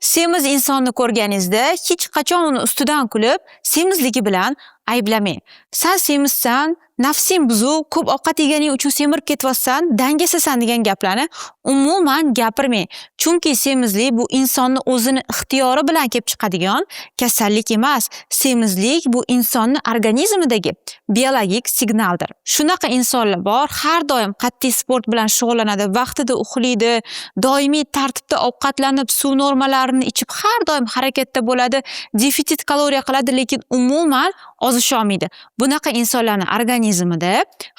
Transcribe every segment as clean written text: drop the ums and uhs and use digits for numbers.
Semiz insonni ko'rganingizda hech qachon uni ustidan kulib, semizligi bilan ayblamang. "San semizsan, nafsing buzuq, ko'p ovqat yeganing uchun semirib ketyapsan, dangasasan" degan gaplarni umuman gapirmang. Chunki semizlik bu insonni o'zini ixtiyori bilan kelib chiqadigan kasallik emas. Semizlik bu insonni organizmidagi biologik signaldir. Shunaqa insonlar bor, har doim qat'iy sport bilan shug'ullanadi, vaqtida uxlaydi, doimiy tartibda ovqatlanib, suv normalarini ichib, har doim harakatda bo'ladi, defitsit kaloriya qiladi, lekin umuman ozisholmaydi. Bunaqa insonlarni organizmida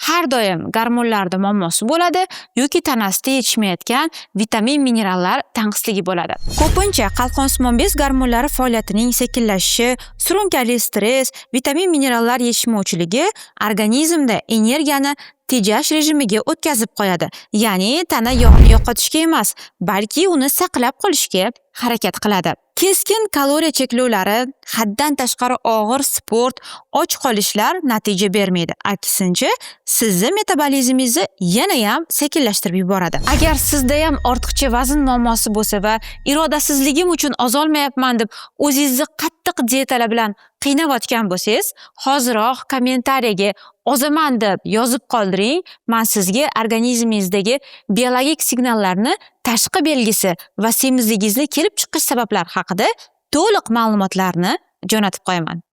har doim gormonlarda muammosi bo'ladi yoki tanasida yetishmayotgan vitamin, minerallar tanqisligi bo'ladi. Ko'pincha qalqonsimon bez gormonlari faoliyatining sekinlashishi, surunkali stress, vitamin, minerallar yetishmovchiligi organizmda energiyani tejash rejimiga o'tkazib qo'yadi. Ya'ni tana yog'ni yo'qotishga emas, balki uni saqlab qolishga harakat qiladi. Keskin kaloriya cheklovlari, haddan tashqari og'ir sport, och qolishlar natija bermaydi. Aksincha, sizni metabolizmingizni yanayam sekinlashtirib yuboradi. Agar sizdayam ortiqcha vazn muammosi bo'lsa va irodasizligim uchun ozolmayapman deb o'zingizni qattiq dietalar bilan qiynayotgan bo'lsangiz, hoziroq kommentariyaga "ozaman" deb yozib qoldiring. Man sizga organizmingizdagi biologik signallarni tashqi belgisi va semizligingizni kelib chiqish sabablari haqida to'liq ma'lumotlarni jo'natib qo'yaman.